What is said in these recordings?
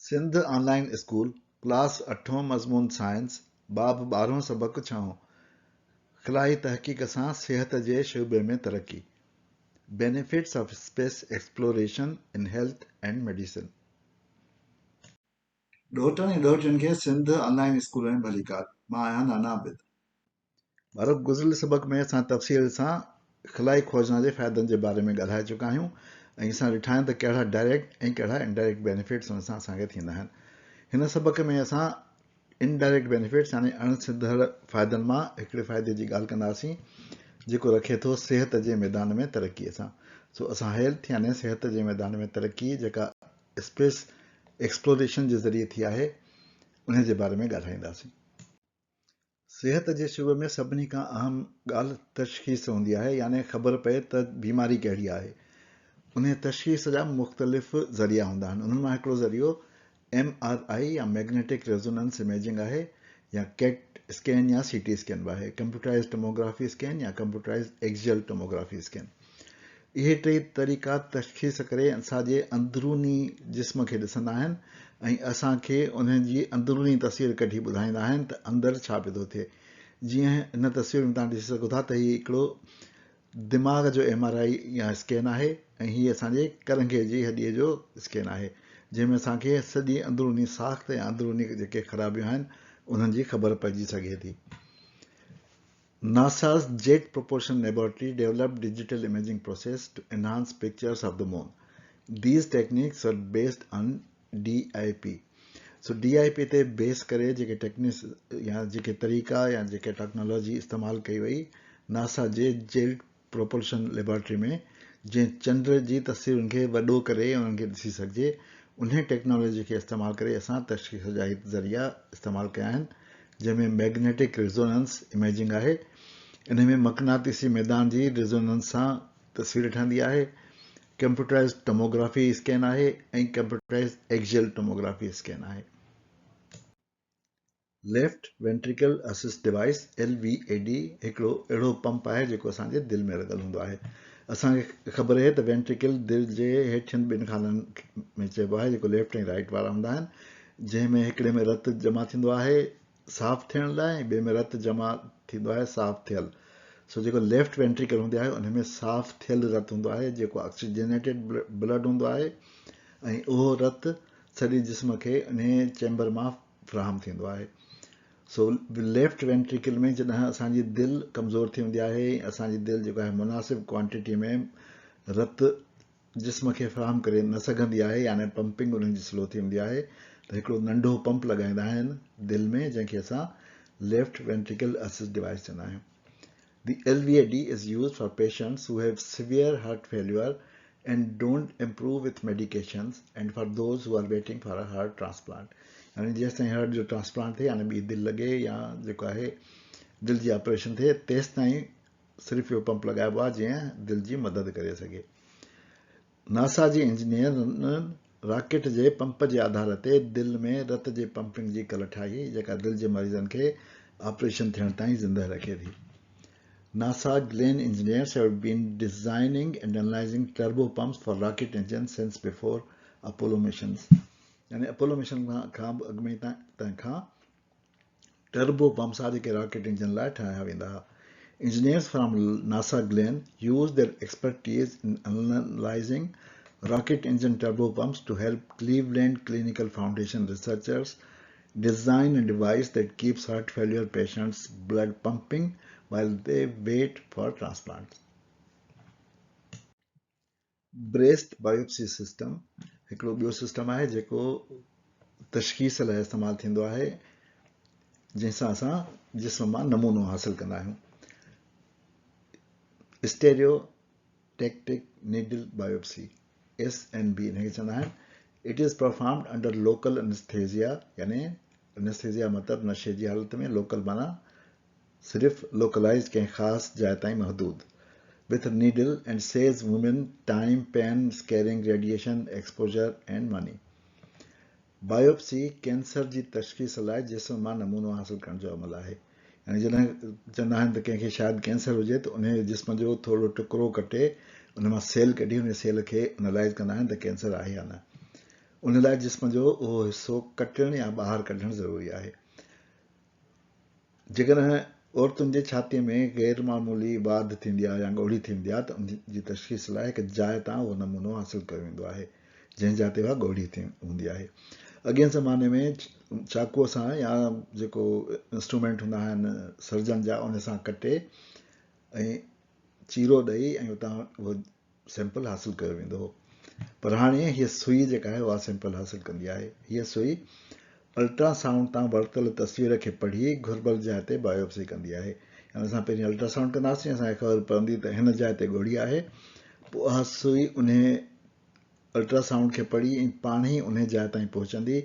سنڌ آن line school, class اٺون مضمون science, باب ٻارهون سبق ڇهون، خلائي تحقيق سان صحت جي شعبي ۾ ترقي، Benefits of Space Exploration in Health and Medicine. ڏوهٽن ۽ ڏوهٽين کي سنڌ آن لائين اسڪول ۾ ڀليڪار، مان آهيان نانا عابد. ٻارو گذريل سبق ۾ اسان تفصيل سان خلائي کوجنا جي فائدن جي باري ۾ ڳالهائي چڪا آهيون ۽ اسان ڏٺا آهن ته ڪهڙا ڊائريڪٽ ۽ ڪهڙا انڊائريڪٽ بينيفٽس ان سان اسان کي ٿيندا آهن. هن سبق ۾ اسان انڊائريڪٽ بينيفٽس يعني اڻ سڌڙ فائدن مان هڪڙي فائدي جي ڳالهه ڪنداسين جيڪو رکي ٿو صحت جي ميدان ۾ ترقي سان. سو اسان هيلٿ يعني صحت جي ميدان ۾ ترقي جيڪا اسپيس ايڪسپلوريشن جي ذريعي ٿي آهي انهي جي باري ۾ ڳالهائينداسين. صحت جي شعبي ۾ سڀني کان اهم ڳالهه تشخيص هوندي آهي يعني خبر پئي ته بيماري ڪهڙي آهي. انهي تشخيص جا مختلف ذريعا هوندا آهن. انهن مان هڪڙو ذريعو ايم آر I يا ميگنيٽڪ ريزوننس اميجنگ آهي يا ڪيٽ اسڪين يا سي ٽي اسڪين به آهي، ڪمپيوٽرائيزڊ ٽوموگرافي اسڪين يا ڪمپيوٽرائيزڊ ايڪسيل ٽوموگرافي اسڪين. اهي ٽئي طريقا تشخيص ڪري اسان جي اندروني جسم کي ڏسندا آهن ۽ اسان کي انهن جي اندروني تصوير ڪڍي ٻڌائيندا آهن ته اندر ڇا پيو ٿو ٿئي. جيئن هن تصوير ۾ توهان ڏسي سگهو ٿا ته هي هڪڙو دماغ جو ايم آر I يا اسڪين آهي ۽ هي اسان جي ڪرنگهي جي هڏي جو اسڪين آهي جنهن ۾ اسان کي سڄي اندروني ساخت يا اندروني جيڪي خرابيون آهن انهن جي خبر پئجي سگهي ٿي. NASA's Jet Propulsion Laboratory developed digital imaging process to enhance pictures of the moon. These techniques were based on DIP. So DIP تي بيس ڪري جيڪي ٽيڪنيڪس يا جيڪي طريقا يا جيڪي ٽيڪنالاجي استعمال ڪئي وئي ناسا جي جيٽ پروپلشن ليبارٽري ۾ جنهن چنڊ جي تصويرن کي وڏو ڪري انهن کي ڏسي سگهجي انهي ٽيڪنالاجي کي استعمال ڪري اسان تشخيص جا هي ذريعا استعمال ڪيا آهن جنهن ۾ ميگنيٽڪ ريزوننس اميجنگ آهي انهي ۾ مقناطيسي ميدان جي ريزوننس سان تصوير ٺهندي آهي ڪمپيوٽرائزڊ ٽوموگرافي اسڪين آهي ۽ ڪمپيوٽرائزڊ ايڪسيل ٽوموگرافي اسڪين آهي. Left ventricle assist device, LVAD، هڪڙو اهڙو پمپ آهي جيڪو اسان جي دل ۾ لڳل هوندو آهي. اسان کي خبر اهي ته وينٽريڪل دل جي هيٺين ٻن خانن ۾ چئبو آهي جيڪو ليفٽ ۽ رائيٽ وارا هوندا آهن جنهن ۾ هڪڙي ۾ رت جمع ٿيندو آهي صاف ٿيڻ لاء ۽ ٻئي ۾ رت جمع ٿيندو آهي صاف ٿيل. سو جيڪو ليفٽ وينٽريڪل هوندي آهي ان ۾ صاف ٿيل رت هوندو آهي جيڪو آڪسيجنيٽيڊ بلڊ هوندو آهي ۽ اهو رت سڄي جسم کي انهي چيمبر مان فراهم ٿيندو آهي. سو ليفٽ وينٽريڪل ۾ جڏهن اسان جي دل ڪمزور ٿي ويندي آهي ۽ اسان جي دل جيڪو آهي مناسب ڪوانٽيٽي ۾ رت جسم کي فراهم ڪري نه سگهندي آهي يعني پمپنگ انهن جي سلو ٿي ويندي آهي ته هڪڙو ننڍو پمپ لڳائيندا آهن دل ۾ جنهن کي اسان ليفٽ وينٽريڪل اسسٽ ڊوائس چوندا آهيون. The LVAD is used for patients who have severe heart failure and don't improve with medications and for those who are waiting for a heart transplant. يعني جيستائين هارٽ جو transplant ٿئي يعني ٻي دل لڳي يا جيڪو آهي دل جي آپريشن ٿئي تيستائين صرف اهو پمپ لڳائبو آهي جيئن دل جي مدد ڪري سگهي. ناسا جي انجنيئرن راڪيٽ جي پمپ جي آڌار تي دل ۾ رت جي پمپنگ جي ڪل ٺاهي جيڪا دل جي مريضن کي آپريشن ٿيڻ تائين زندهه رکي ٿي. NASA Glenn engineers have been designing and analyzing turbo pumps for rocket engines since before Apollo missions يعني اپولو مشن کان به اڳ ۾ تنهن کان ٽربو پمپس ها جيڪي راڪيٽ انجن لاء ٺاهيا ويندا ها. Engineers from NASA Glenn used their expertise in analyzing rocket engine turbo pumps to help Cleveland Clinical Foundation researchers design a device that keeps heart failure patients blood pumping while they wait for transplants. Breast biopsy system هڪڙو ٻيو system آهي جيڪو تشخيص لاء استعمال ٿيندو آهي جنهن سان اسان جسم مان نمونو حاصل ڪندا آهيون stereotactic needle biopsy S N B ان کي چوندا آهن it is performed under local anaesthesia يعني انستھيزيا مطلب نشي جي حالت ۾ لوڪل معنيٰ صرف لوڪلائيزڊ ڪنهن خاص جاء تائين محدود، with needle and saves women time, pain, scarring, radiation exposure and money. Biopsy cancer جي تشخيص لاء جسم مان نمونو حاصل ڪرڻ جو عمل آهي. يعني جڏهن چوندا آهن ته ڪنهن کي شايد ڪينسر هجي ته انهي جسم جو ٿورڙو ٽڪرو ڪٽي ان مان سيل ڪڍي انهي سيل کي انالائيز ڪندا آهن ته ڪينسر آهي يا نه. ان لاء جسم جو اهو حصو ڪٽڻ يا ٻاهر ڪڍڻ ضروري آهي. جيڪڏهن عورتن جي ڇاتيء ۾ غير معمولي واڌ ٿيندي آهي يا ڳوڙهي ٿيندي آهي ته ان جي تشخيص لاء هڪ جاء تان اهو نمونو حاصل ڪيو ويندو آهي، جنهن جاء تي اها ڳوڙهي هوندي آهي. اڳئين زماني ۾ چاقوء سان يا جيڪو انسٽرومينٽ هوندا آهن سرجن جا ان سان ڪٽي ۽ چيرو ڏئي ۽ اتان اهو سيمپل حاصل ڪيو ويندو هو پر هاڻي هيء سوئي جيڪا آهي اها سيمپل حاصل ڪندي آهي. هيء سوئي الٽرا سائونڊ تان ورتل تصوير کي پڙهي گهربل جاء تي بايوپسي ڪندي آهي. يعني اسان پهرين الٽرا سائونڊ ڪنداسين اسان کي خبر پوندي ته هن جاء تي ڳوڙهي آهي پوء اها سوئي انهي الٽرا سائونڊ کي پڙهي ۽ پاڻ ئي انهي جاء تائين پهچندي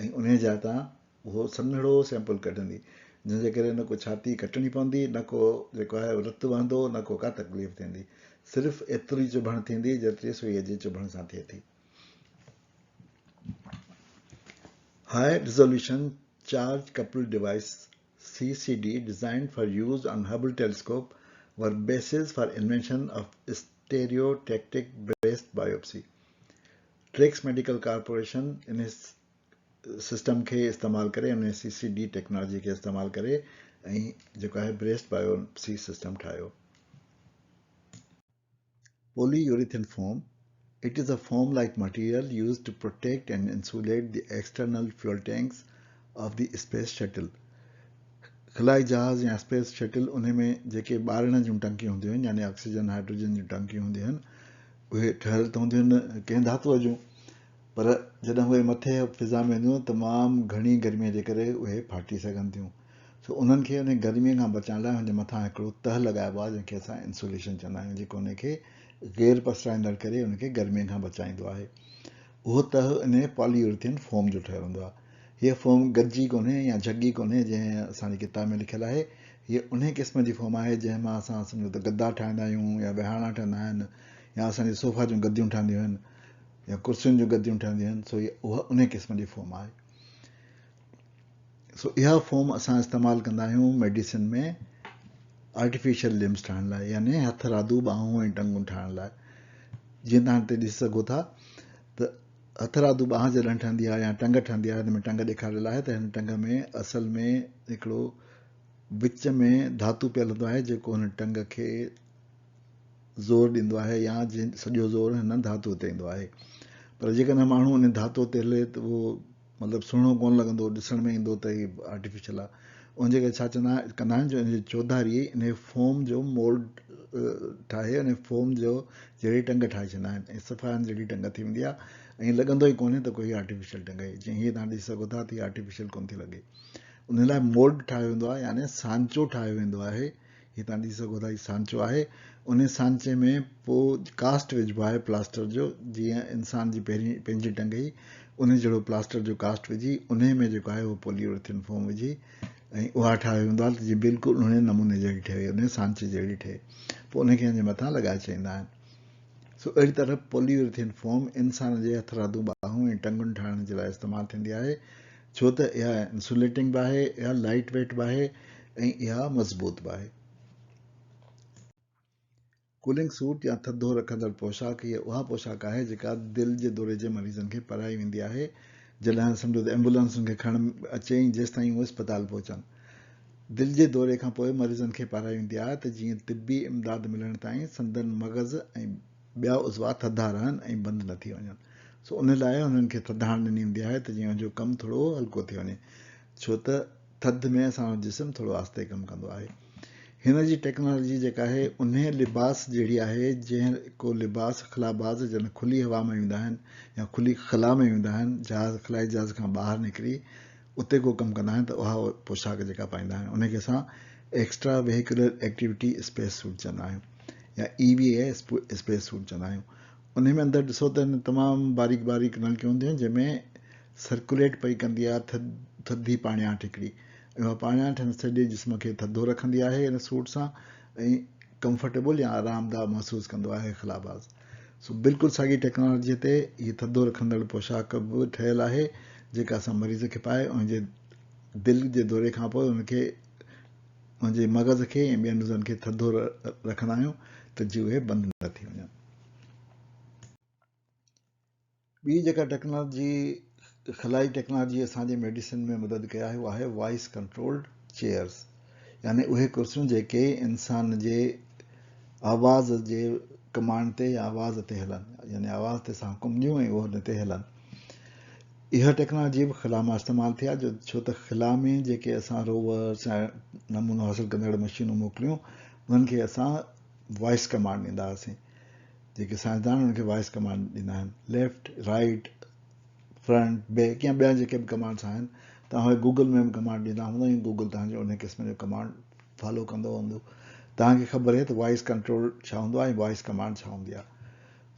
۽ انهي جاء تان اهو سنهڙو سيمپل ڪڍندي، جنهن جي ڪري نه ڪو ڇاتي ڪٽڻي پوندي، نه ڪو جيڪو آهي رت وهندو، نه ڪو ڪا تڪليف ٿيندي. صرف ايتري چڀڻ ٿيندي جيتري سوئيء جي چڀڻ سان ٿئي ٿي. High resolution charge coupled device, CCD, designed for use on Hubble telescope were basis for invention of stereotactic breast biopsy. Trax medical corporation in system کي استعمال ڪري ان سي سي ڊي ٽيڪنالاجي کي استعمال ڪري ۽ جيڪو آهي بريسٽ بايوپسي سسٽم ٺاهيو. Polyurethane foam, It is a foam like material used to protect and insulate the external fuel tanks of the space shuttle. خلائي جهاز يا اسپيس شٽل انهي ۾ جيڪي ٻارڻ جون ٽنڪيون هونديون آهن يعني آڪسيجن هائڊروجن جون ٽنڪيون هونديون آهن اهي ٺهيل ته هونديون آهن ڪنهن ڌاتوء جون پر جڏهن اهي مٿي فضا ۾ وينديون تمام گهڻي گرميء جي ڪري اهي ڦاٽي سگهن ٿيون. سو انهن کي انهي گرميء کان بچائڻ لاء هن جي مٿان هڪڙو تهه لڳائبو آهي جنهن کي اسان انسوليشن چوندا آهيون جيڪو انهي کي غير پسرائيندڙ ڪري ان کي گرميء کان بچائيندو آهي. اهو تهه انهي پالي يوريٿين فوم جو ٺهيل هوندو آهي. هيء فوم گجي ڪونهي يا جهڳي ڪونهي جنهن اسان جي ڪتاب ۾ لکيل آهي. هيء انهي قسم جي فوم آهي جنهن مان اسان سمجهو ته گدا ٺاهيندا آهيون يا وهاڻا ٺهندا آهن يا اسان جي صوفا جون گديون ٺهنديون آهن. يا ڪرسين جون گديون ٺهنديون آهن سو اها انهي قسم جي فوم آهي سو اها فوم اسان استعمال ڪندا آهيون ميڊيسن ۾ آرٽيفيشل لمس ٺاهڻ لاء يعني هٿرادو ٻانهون ۽ ٽنگون ٺاهڻ لاء جيئن تهان هتي ڏسي سگهو ٿا ته هٿرادو ٻانهن جڏهن ٺهندي آهي يا ٽنگ ٺهندي آهي هن ۾ ٽنگ ڏيکاريل آهي ته هن ٽنگ ۾ اصل ۾ هڪڙو وچ ۾ ڌاتو پيل هوندو آهي جيڪو هن ٽنگ کي زور ڏيندو آهي يا جنهن سڄو زور هن ڌاتوء تي ايندو آهي پر جيڪڏهن ماڻهو ان ڌاتوء تي هلي ته اهو مطلب سهڻو ڪونه لڳندو ڏسڻ ۾ ايندو ته هي آرٽيفيشل آهي ان جي ڪري ڇا چوندا ڪندا آهن جو ان جي چوڌاري ان فوم جو مولڊ ٺاهي ان فوم جو جهڙي ٽنگ ٺاهي ڇڏيندا آهن ۽ صفا ان جهڙي ٽنگ ٿي ويندي آهي ۽ لڳندو ئي ڪونهي ته ڪوئي آرٽيفيشل ٽنگ آهي جيئن هي تهان ڏسي سگهو ٿا ته هي آرٽيفيشل ڪونه ٿي لڳي ان لاء مولڊ ٺاهيو ويندو آهي يعني سانچو ٺاهيو ويندو آهي هي توهان ڏسي سگهو ٿا هي سانچو آهي انهي سانچي ۾ پوء ڪاسٽ وجهبو آهي پلاسٽر جو جيئن انسان جي پهرين پنهنجي ٽنگ هئي انهي جهڙو پلاسٽر جو ڪاسٽ وجهي انهي ۾ جيڪو آهي اهو پولي يوريٿين فوم وجهي ۽ اها ٺاهيو ويندو آهي ته جيئن بلڪل انهي نموني جهڙي ٺهي انهي سانچي جهڙي ٺهي پوء انهي کي ان جي مٿان لڳائي ڇڏيندا آهن سو اهڙي طرح پولي يوريٿين فوم انسان جي هٿرادو ٻانهون ۽ ٽنگن ٺاهڻ جي لاء استعمال ٿيندي آهي ڇو ته اها انسوليٽنگ به آهي، اها لائيٽ ويٽ به آهي ۽ اها مضبوط به آهي. ڪولنگ سوٽ يا ٿڌو رکندڙ پوشاڪ هيء اها پوشاڪ آهي جيڪا دل جي دوري جي مريضن کي پهرائي ويندي آهي جڏهن سمجهو ته ايمبولنس ان کي کڻڻ اچي ۽ جيستائين هو اسپتال پهچن. دل جي دوري کان پوء مريضن کي پارائي ويندي آهي ته جيئن طبي امداد ملڻ تائين سندن مغز ۽ ٻيا عضوا ٿڌا رهن ۽ بند نه ٿي وڃن. سو ان لاء انهن کي ٿڌاڻ ڏني ويندي آهي ته جيئن ان جو ڪم ٿورو هلڪو ٿي وڃي ڇو ته ٿڌ ۾ اسان جو جسم ٿورو آهستي ڪم ڪندو آهي. هن جي ٽيڪنالاجي جيڪا آهي انهي لباس جهڙي آهي جنهن ڪو لباس خلاباز جڏهن کلي هوا ۾ ويندا آهن يا کلي خلا ۾ ويندا آهن جهاز خلائي جهاز کان ٻاهر نڪري اتي ڪو ڪم ڪندا آهن ته اها پوشاڪ جيڪا پائيندا آهن ان کي اسان extra vehicular activity space suit چوندا آهيون يا E V A space suit چوندا آهيون ان ۾ اندر ڏسو ته تمام باريڪ باريڪ نلڪيون هونديون آهن جنهن ۾ سرڪوليٽ پئي ڪندي آهي ٿڌي پاڻياٺ هڪڙي اها پاڻياٺ هن سڄي جسم کي ٿڌو رکندي آهي ان سوٽ سان ۽ ڪمفرٽيبل يا آرامده محسوس ڪندو آهي خلاباز سو بلڪل ساڳي ٽيڪنالاجي تي هي ٿڌو رکندڙ پوشاڪ به ٺهيل آهي جيڪا اسان مريض کي پائي ان جي دل جي دوري کان پوء ان کي ان جي مغز کي ۽ ٻين عضون کي ٿڌو رکندا آهيون ته جي اهي بند نه ٿي وڃن. ٻي جيڪا ٽيڪنالاجي خلائي ٽيڪنالاجي اسان جي ميڊيسن ۾ مدد ڪئي آهي اها آهي وائس ڪنٽرولڊ چيئرز يعني اهي ڪرسيون جيڪي انسان جي آواز جي ڪمانڊ تي يا آواز تي هلن يعني آواز تي اسان حڪم ڏيون ۽ اهو ان تي هلن. اها ٽيڪنالاجي به خلا مان استعمال ٿي آهي ڇو ته خلا ۾ جيڪي اسان روورس يا نمونو حاصل ڪندڙ مشينون موڪليون انهن کي اسان وائس ڪمانڊ ڏيندا هئاسين. جيڪي سائنسدان انهن کي وائس ڪمانڊ ڏيندا آهن ليفٽ رائيٽ فرنٽ بيڪ يا ٻيا جيڪي به ڪمانڊس آهن توهان کي گوگل ۾ به ڪمانڊ ڏيندا هوندا ۽ گوگل توهان جو ان قسم جو ڪمانڊ فالو ڪندو هوندو توهان کي خبر آهي ته وائس ڪنٽرول ڇا هوندو آهي ۽ وائس ڪمانڊ ڇا هوندي آهي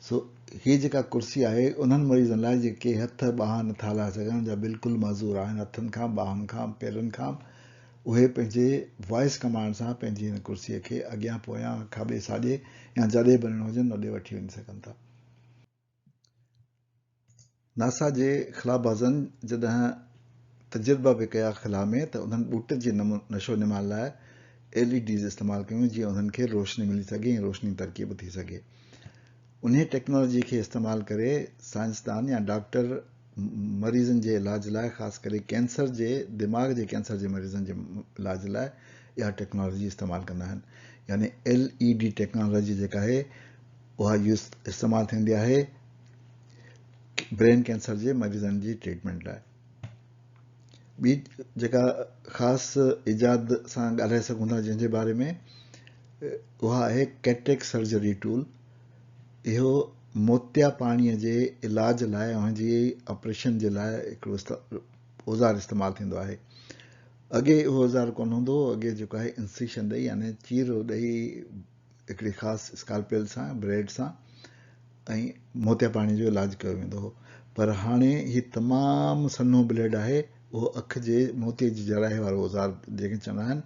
سو هي جيڪا ڪرسي آهي انهن مريضن لاء جيڪي هٿ ٻانهن نٿا هلائي سگهن جا بلڪل معذور آهن هٿن کان ٻانهن کان پيرن کان اهي پنهنجي وائس ڪمانڊ سان پنهنجي هن ڪرسيء کي اڳيان پويان، کاٻي ساڄي يا جاڏي به وڃڻو هجن اوڏي وٺي وڃي سگهن ٿا. ناسا جي خلابازن جڏهن تجربا پئي ڪيا خلا ۾ ته انهن ٻوٽن جي نشو نما لاء ايل اي ڊيز استعمال ڪيون جيئن انهن کي روشني ملي سگهي ۽ روشني ترڪيب ٿي سگهي. انهيء ٽيڪنالاجي کي استعمال ڪري سائنسدان يا ڊاڪٽر مريضن جي علاج لاء خاص ڪري ڪينسر جي دماغ جي ڪينسر جي مريضن جي علاج لاء اها ٽيڪنالاجي استعمال ڪندا آهن يعني ايل اي ڊي ٽيڪنالاجي جيڪا آهي اها يوز استعمال ٿيندي آهي برين ڪينسر جي مريضن جي ٽريٽمينٽ لاء. ٻي جيڪا خاص ايجاد سان ڳالهائي سگهون ٿا جنهن جي باري ۾ اها آهي ڪيٽريڪ سرجري ٽول اهو موتيا پاڻي جي علاج لاء ان جي آپريشن جي لاء هڪڙو اوزار استعمال ٿيندو آهي اڳي اهو اوزار ڪونه هوندو هو اڳي جيڪو آهي انسيشن ڏئي يعني چيرو ڏئي هڪڙي خاص اسڪالپيل سان بريڊ سان ۽ موتيا پاڻي جو علاج ڪيو ويندو هو پر هاڻي هي تمام سنهو بليڊ آهي اهو اک جي موتيي جي جراحي وارو اوزار جنهن کي چوندا آهن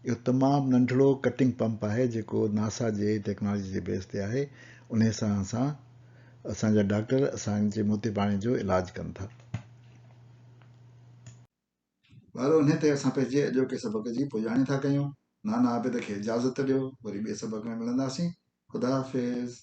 اهو تمام ننڍڙو ڪٽنگ پمپ آهي جيڪو ناسا جي ٽيڪنالاجي جي بيس تي آهي انهي سان اسان اسان جا ڊاڪٽر اسان جي موتي پاڻي جو علاج ڪن ٿا. ٻارو انهي تي اسان پنهنجي اڄوڪي سبق جي پڄاڻي ٿا ڪيون. نانا عابد کي اجازت ڏيو وري ٻئي سبق ۾ ملنداسين. خدا حافظ.